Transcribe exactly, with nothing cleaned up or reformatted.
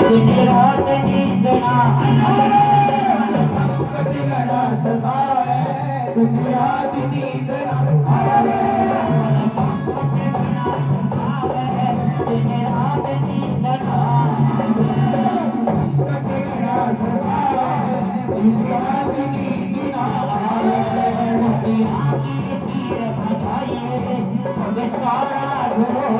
दिन रात नींद ना आवे, संकट घना सतावे, दिन रात नींद ना आवे, संकट घना सतावे, दिन रात नींद ना आवे, संकट घना सतावे, दिन रात नींद ना आवे। मोतिया की तीर भजाइए, जग सारा झोल